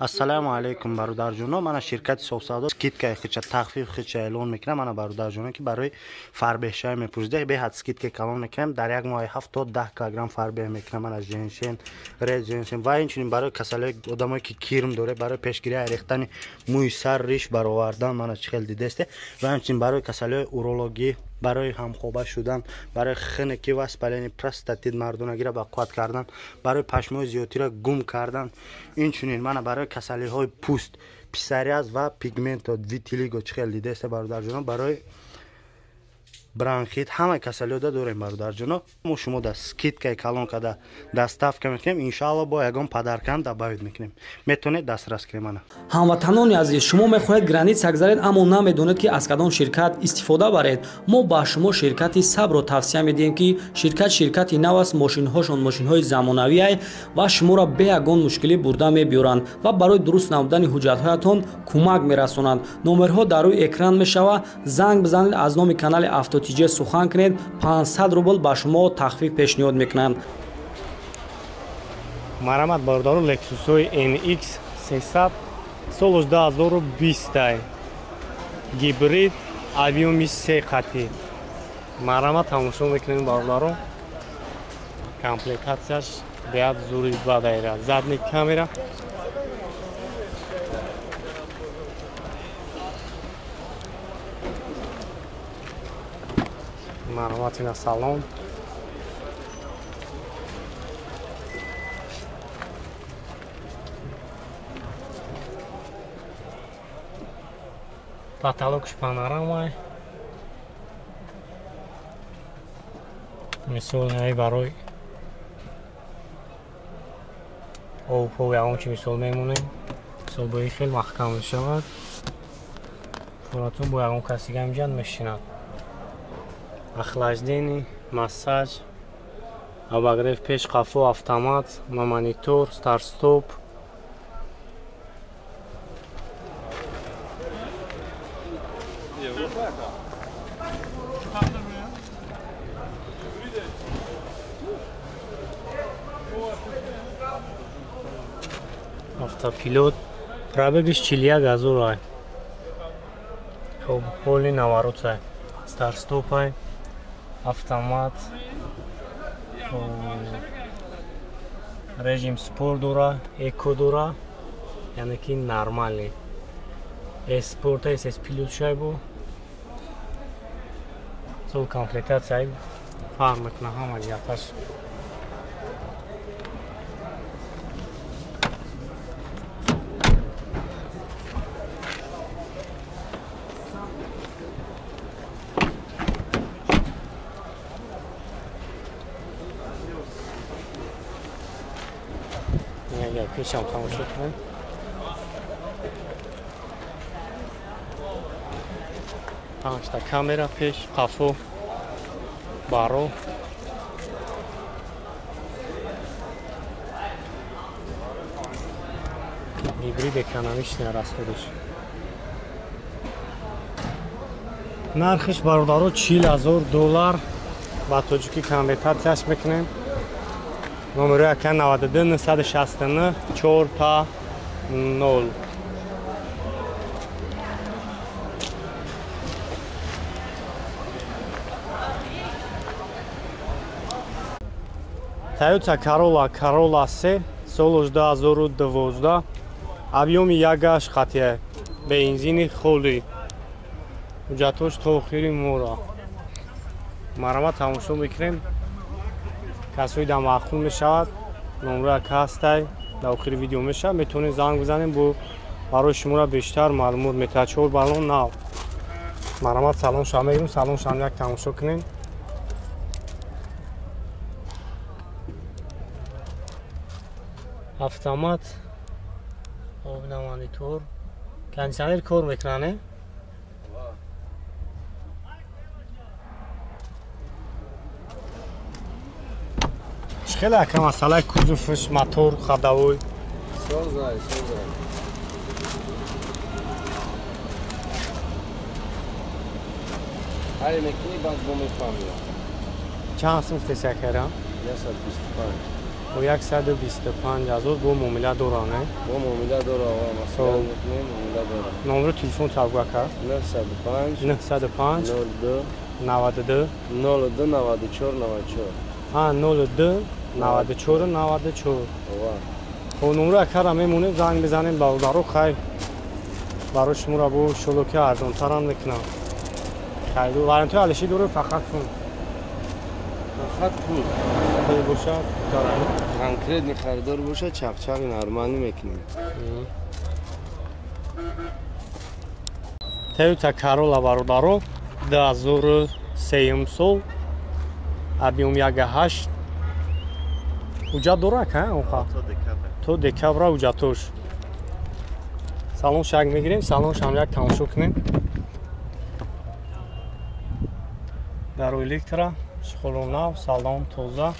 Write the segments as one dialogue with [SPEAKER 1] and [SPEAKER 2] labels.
[SPEAKER 1] Ассалому алайкум бародарҷоно. Мана ширкати Софсавдо скидкаи хича тахфиф хича эълон мекунам. Мана бародарҷоно ки барои фарбеҳшавӣ мепурсида, беҳад скидка калон мекунам. Дар як моҳи 7 то 10 килограмм фарбеҳ мекунам. Мана женшен, ред женшен ва инчунин барои касалиҳои одамое ки кирм дорад, барои пешгирии рехтани мӯи сар, риш баровардан, мана чӣ хел дидесте, ва инчунин барои касалиҳои урологӣ, барои ҳамхоба шудан, барои хунукӣ ва воспаление простатит мардонагиро ба қувват кардан, барои пашмҳои зиёдтиро гум кардан, инчунин мана барои касалиҳои пӯст, псориаз ва пигменто, витилиго чӣ хел дидесте бародарҷоно, барои бронхит, ҳамаи касалиҳода дорем бародарҷоно. Мо шумо да скидкаи калон када доставка мекунем, иншаалло бо ягон подаркам добавить мекунем. Метавонед дастрас кунем мана.
[SPEAKER 2] Ҳамватанони азиз, шумо мехоҳед граница гузаред, аммо намедонед ки аз кадом ширкат истифода баред. Мо ба шумо ширкати Сабрро тавсия медиҳем, ки ширкат ширкати нав аст, мошинҳошон мошинҳои замонавиай ва шуморо бе ягон мушкилӣ бурда мебиёранд ва барои дуруст намудани ҳуҷҷатҳоятон кӯмак мерасонанд. Номерҳо дар рӯи экран мешавад, занг бизанед, аз номи канали Автотиҷе сухан кунед, 500 рубл ба шумо тахфиф пешниҳод мекунанд.
[SPEAKER 3] Марамат бародару Lexus-ҳои NX 300 соли 2020 гибрид объёми 3 қатӣ. Марамат тамошо мекунем бародару. Комплектатсияш беҳад зури бадайра. Задний камера. Марамат ина салон. Потолокш панорамай. Мисол наи барои обпо ягон чи мисол мемонем. Мисол бо хел маҳкам мешавад. Фуратун бо ягон касига инҷа мешинад. Охлаждение, массаж, обогрев пеш қафо, автомат, монитор, старт-стоп. Автопилот. Пробегиш 41 ҳазор. Хоб, поли наворотсай. Старт-стопай. Автомат, режим спорт дора, эко дора, яъне ки нормалӣ. Спорт СС плюс шайбу. Сол комплектатсия фарқ мекунад ҳама ҷиҳаташ. Пешам тамошо кунем. Панҷта камера пеш, қафо, баро. Гибрид экономичный расходиш. Нархиш бародаро $40,000 ба тоҷикӣ конвертатсияш мекунем. Номери ака 92 969 4 0. Toyota Corolla, Corolla 3 соли 2012 объёми 1.8 қатъия, бензини холӣ. Ҳуҷҷатҳош то охири моҳ. Марамат тамошо мекунем. Касои дар маъқул мешавад, номро ака ҳастай, дар охири видео мешавад, метавонед занг бизанем, бо барои шуморо бештар маълумот метаҳад. 4 баллон нав. Марамат салон ша мегирем, салон шам як тамошо кунем. Автомат, обна монитор, кондиционер кор мекунад, не? Хеле ака масъалаи кузовш, мотор, ходовой.
[SPEAKER 4] Созай, созай. Ҳай мекунӣ, баъд бо мефаҳмӣ.
[SPEAKER 3] Чанд сум фтеси акара?
[SPEAKER 4] 125.
[SPEAKER 3] Бо 125 ҳазор бо муомила дора, не?
[SPEAKER 4] Бо муомила дора, масалан мекунем, муомила дора.
[SPEAKER 3] Номери телефон тавга кард?
[SPEAKER 4] 905
[SPEAKER 3] 905
[SPEAKER 4] 02
[SPEAKER 3] 92
[SPEAKER 4] 02 94 94.
[SPEAKER 3] А 02 94 94.
[SPEAKER 4] Ова.
[SPEAKER 3] Хоб, номро акара мемонем, занг бизанем бародаро, хайр. Барои шуморо бо шолоки арзонтарам мекунам. Хайр, вариантҳои алиши дорем фақат пул.
[SPEAKER 4] Фақат пул.
[SPEAKER 3] Пул бошад,
[SPEAKER 4] конкретный харидор бошад, чақчақи нормалӣ мекунем.
[SPEAKER 3] Toyota Corolla бародаро 2003 сол, объем 1.8. Ҳуҷҷат дора ка онха? То декабра ҳуҷҷатош. Салон шак мегирем, салон шам як тамошо кунем. Дар электро, шхолонав, салон тоза,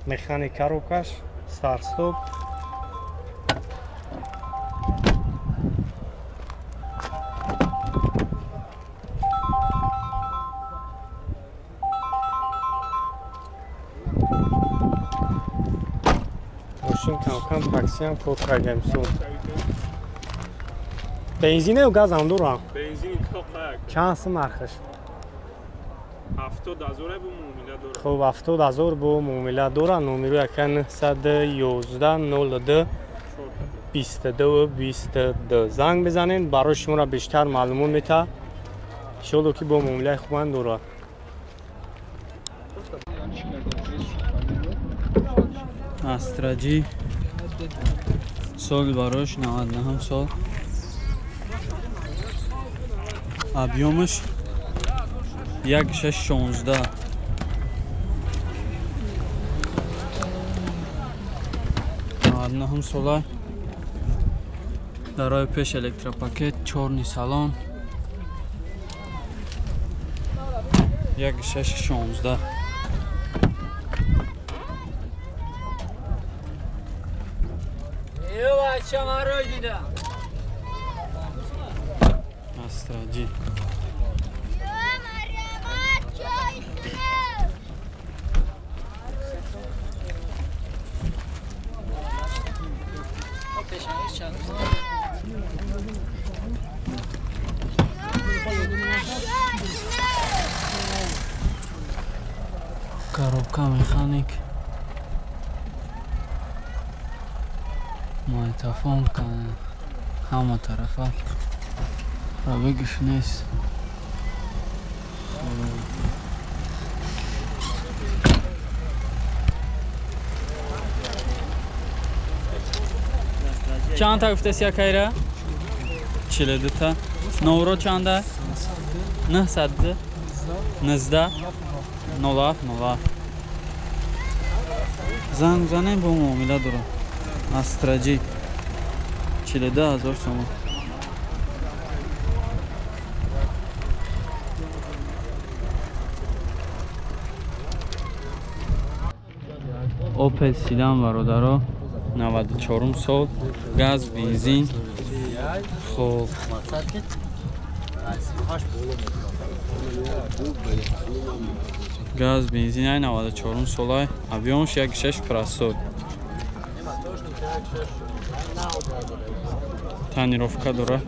[SPEAKER 3] механика рукаш, старт-стоп. Мошин кам-кам таксиам кор кардем сол. Бензине ё газам дора?
[SPEAKER 5] Бензин тоқак.
[SPEAKER 3] Чанд сум нархаш?
[SPEAKER 5] 70 ҳазор бо муомила дора.
[SPEAKER 3] Хуб, 70 ҳазор бо муомила дора. Номеру 911 02 22 22. Занг бизанед, барои шуморо бештар маълумот мета. Иншоалло ки бо муомилаи хубам дора.
[SPEAKER 6] Астраҷи сол барош 99 сол. Объемаш 1.616. 99 сола. Дарои пеш электропакет, чорни салон. 1.616. Астраҷи. Коробка механик, магнитофон ҳама тарафа, пробегаш нест. Чанд та гуфтаси якайра? 42 та. Новро чанда? 900 19 07 07. Занг занем бо муомила дорам. Астраҷи 42 ҳазор сомон. Opel Sedan бародаро 94 сол, газ, бензин. Хоб, газ, бензин ай 94 солай, объемш 1.6 просот. Тонировка дора.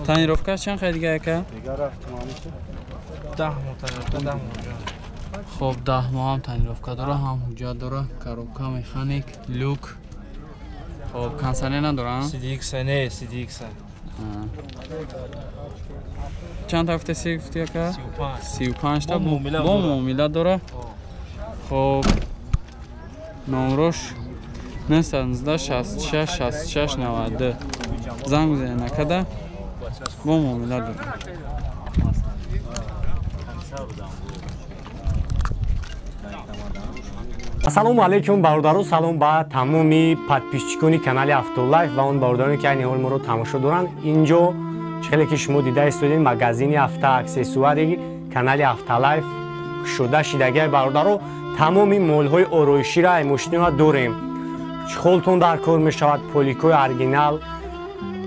[SPEAKER 6] Тонировка чанд хай дига яка?
[SPEAKER 5] 10 моҳ тонировка, 10 моҳ.
[SPEAKER 6] Хоб, 10 моҳ ҳам тонировка дора, ҳам ҳуҷҷат дора, коробка механик, люк. Хоб, консоле надора?
[SPEAKER 5] CDX не, CDX.
[SPEAKER 6] Чанд та гуфтаси гуфти яка? 35 та бо муомила дора. Хоб, номрош 919 66 66 92. Занг бизанед накада бо муомила дора.
[SPEAKER 3] Ассалому алайкум, бародаро, салом ба тамоми подписчикони канали Автолайф ва он бародароне, ки айни ҳол моро тамошо доранд. Инҷо чӣ хеле ки шумо дида истодед, магазини автоаксессуари канали Автолайф кушода шидагиай, бародаро. Тамоми молҳои ороишира, ай мошинора дорем. Чехолтон дар кор мешавад, поликои оригинал,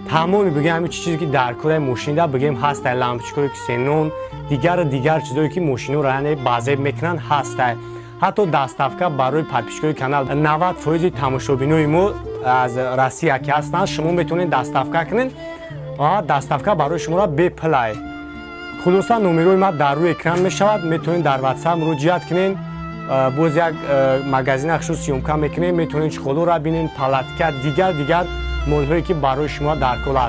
[SPEAKER 3] тамоми бигем ҳамин чизе ки дар кораи мошинида бигем ҳастай, лампочкаҳои ксенон, дигару дигар чизое ки мошинора яъне базеб мекунанд, ҳастай. Ҳатто доставка барои подписчикои канал, 90% тамошобинои мо аз Россия ки ҳастанд, шумо метавонед доставка кунед, доставка барои шуморо бепулай. Хулоса, номерои ма дар рӯи экран мешавад, метавонед дар WhatsApp муроҷиат кунед. Боз як магазина хушу съёмка мекунем, метавонед чехолора бинед, палатка, дигар дигар молҳое ки барои шумо дар кор аст.